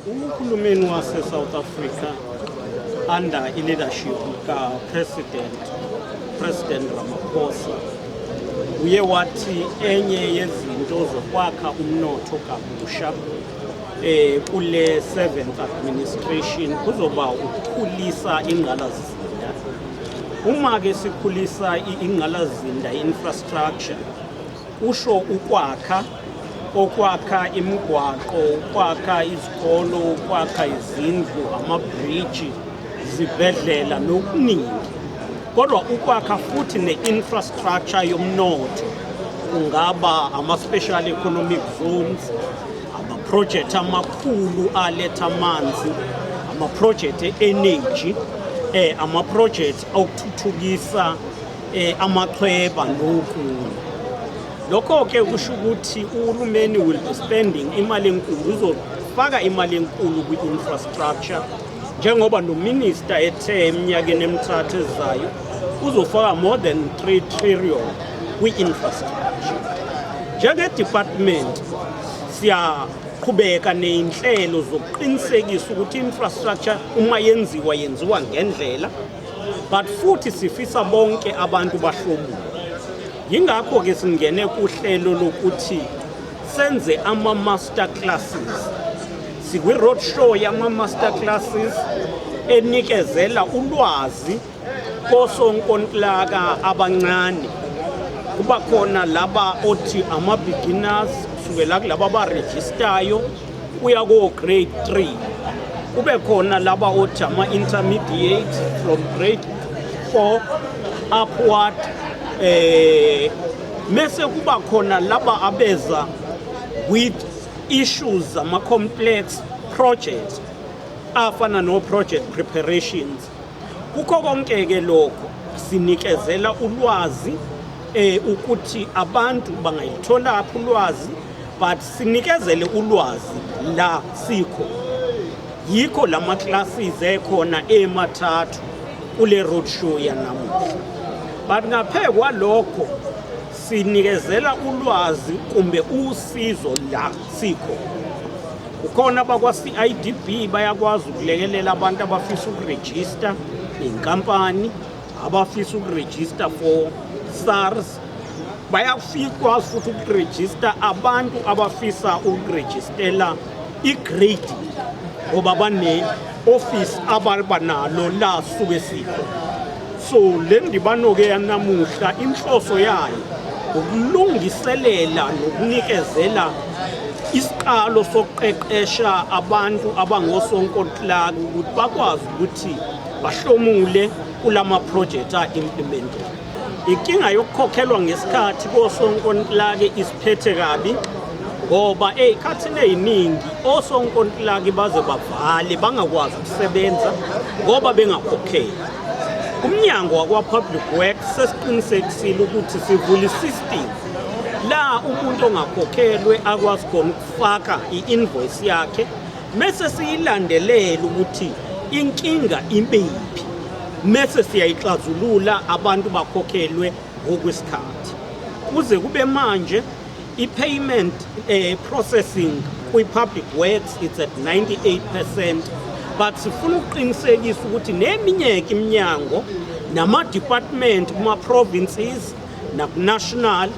Uhulumeni wase-South Africa under i-leadership ka-President Ramaphosa uye wathi enye yezinto zokwakha umnotho kabusha kule 7th administration kuzoba ukukhulisa ingqalasizinda. Uma ke sikhulisa ingqalasizinda, infrastructure, kusho ukwakha, okwakha imigwaqo, ukwakha izikolo, ukwakha izindlu, amabhriji, izibhedlela nokuningi, kodwa ukwakha futhi ne-infrastructure yomnotho, kungaba ama-special economic zones, ama-project amakhulu aletha amanzi, ama-project e-energy, ama-project okuthuthukisa amachweba nokunye. Lokho-ke kusho ukuthi uhulumeni will be spending imali enkulu, uzofaka imali enkulu kwi-infrastructure, njengoba nominister ethe eminyakeni emithathu ezayo uzofaka more than 3 trillion kwi-infrastructure. Njenge-department siyaqhubeka ney'nhlelo zokuqinisekisa ukuthi infrastructure uma yenziwa, yenziwa ngendlela, but futhi sifisa bonke abantu bahlomule. Yingakho-ke singene kuhlelo lokuthi senze ama-master classes. Sikwi-road show yama-master classes enikezela ulwazi kosonkontilaka abancane. Kuba khona laba othi ama-beginners, kusukela kulaba abarejistayo kuya ko-grade 3, kube khona laba othi ama-intermediate from grade 4 upward, mese kuba khona laba abeza with issues, ama-complex projects afana no-project preparations. Kukho konke-ke lokho sinikezela ulwazi ukuthi abantu bangayitholaphi ulwazi, but sinikezele ulwazi la sikho. Yikho lama classes ekhona emathathu kule road show yanamuhla. But ngaphe kwalokho sinikezela ulwazi kumbe usizo la sikho. Kukhona abakwa-CIDB, bayakwazi ukulekelela abantu abafisa ukurejista inkampani, abafisa ukurejista for SARS, bayakwazi futhi ukurejista abantu abafisa ukurejistela i-grade, ngoba bane-office ababanalo la suke sikho. So le ndibano-ke yanamuhla inhloso yayo ukulungiselela nokunikezela isiqalo sokuqeqesha abantu abangosonkontilaka ukuthi bakwazi ukuthi bahlomule kulama projects a-implemented. Inkinga yokukhokhelwa ngesikhathi kosonkontilaki isiphethe kabi, ngoba ey'khathini ey'ningi osonkontilaki baze bavale bangakwazi ukusebenza ngoba bengakhokhelwa. Umnyango wakwa-Public Works sesiqinisekisile ukuthi sivula isystem la umuntu ongakhokhelwe akwazi khona ukufaka i-invoice yakhe, mese siyilandelela ukuthi inkinga ibephi, mese siyayixazulula, abantu bakhokhelwe ngokwesikhathi. Kuze kube manje i-payment processing kwi-public works, it's at 98%, but sifuna ukuqinisekisa ukuthi neminyeke iminyango nama-department kuma-provinces naku-national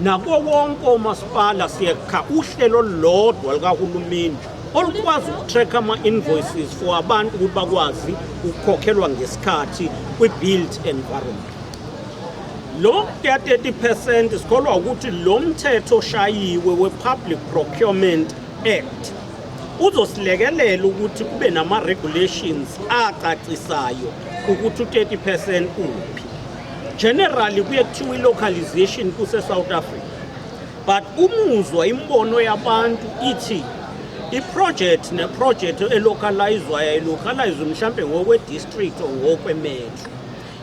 nako wonke omasipala siyakha uhlelo olulodwa likahulumeni olukwazi ukutrack ama-invoices for abantu ukuthi bakwazi ukukhokhelwa ngesikhathi kwi-built environment. Lo ya 30%, sikholwa ukuthi lo mthetho oshayiwe we-Public Procurement Act uzosilekelela ukuthi kube nama-regulations acacisayo ukuthi u-30% uphi. Generally kuye kuthiwa i-localization kuse-South Africa, but umuzwa imibono yabantu ithi i-project ne-project elocalizwayo ilocalizwe mhlampe ngokwe-district or ngokwe-metro.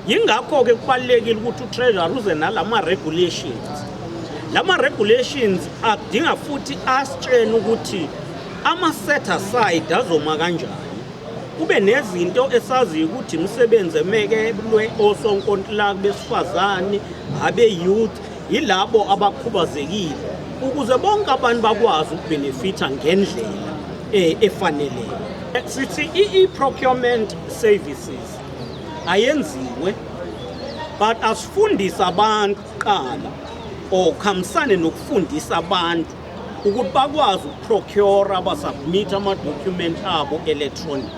Yingakho-ke kubalulekile ukuthi u-treasury uze nalama-regulations. Lama-regulations adinga futhi asitshene ukuthi ama-set aside azoma kanjani, kube nezinto esaziyo ukuthi imisebenzi emekelwe osonkontilaki besifazane, abe-youth, yilabo abakhubazekile, ukuze bonke abantu bakwazi ukubenefitha ngendlela. efaneleyo. Sithi i-procurement services ayenziwe, but asifundise abantu kuqala or kuhambisane nokufundisa abantu ukuthi bakwazi ukuprocure, basubmit ama-document abo electronic.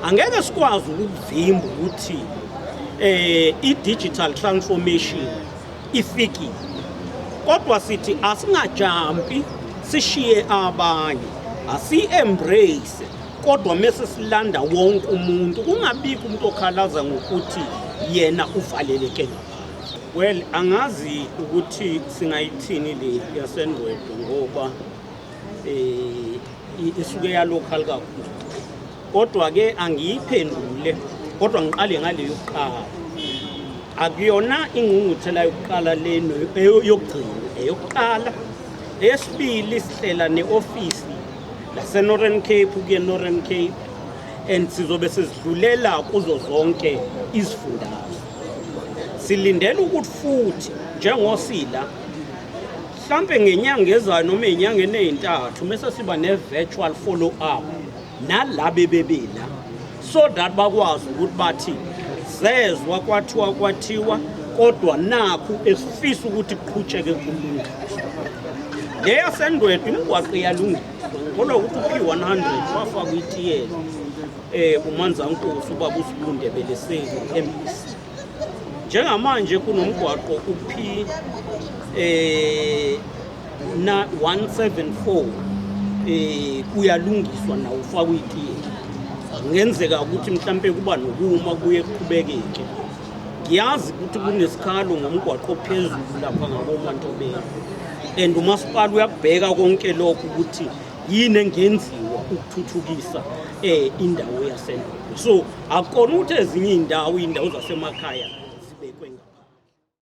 Angeke sikwazi ukuvimba ukuthi i-digital transformation ifikile, kodwa sithi asingajampi sishiye abanye, asi-embrace, kodwa mese silanda wonke umuntu, kungabikho umuntu okhalaza ngokuthi yena uvaleleke ngaphandle. Well, angazi ukuthi singayithini le yaseNdwedwe ngoba isuke ya local kakhulu, kodwa ke angiyiphendule, kodwa ngiqale ngale yokuqala. Akuyona ingqungquthela yokuqala leno yokugcina, eyokuqala. Eyesibili, sihlela ne-ofisi lase-Northern Cape kuye Northern Cape, and sizobe sizidlulela kuzo zonke izifundazwe. Silindele ukuthi futhi njengosila mhlampe ngenyanga ezayo noma ey'nyangeni ey'ntathu mese siba ne-virtual follow up nalabe bebela, so that bakwazi ukuthi bathi zezwa kwathiwa kwathiwa, kodwa nakhu esifisa ukuthi kuqhutsheke kulungiswa. Le yaseNdwedwe imigwaqo iyalungiswa, ngikholwa ukuthi u-P100 wafakwa itiyela uManzankosi ubaba uSibunde Beleseli MEC. Njengamanje kunomgwaqo u-P na 174, uyalungiswa nawo, ufakwa itiyela. Kungenzeka ukuthi mhlampe kuba nokuma kuye kuqhubekeke. Ngiyazi ukuthi kunesikhalo ngomgwaqo ophezulu lapha ngakoMantobelo, and umasipala uyakubheka konke lokho ukuthi yini engenziwa ukuthuthukisa indawo yaseNdwedwe. So akukona ukuthi ezinye iy'ndawo, iy'ndawo zasemakhaya.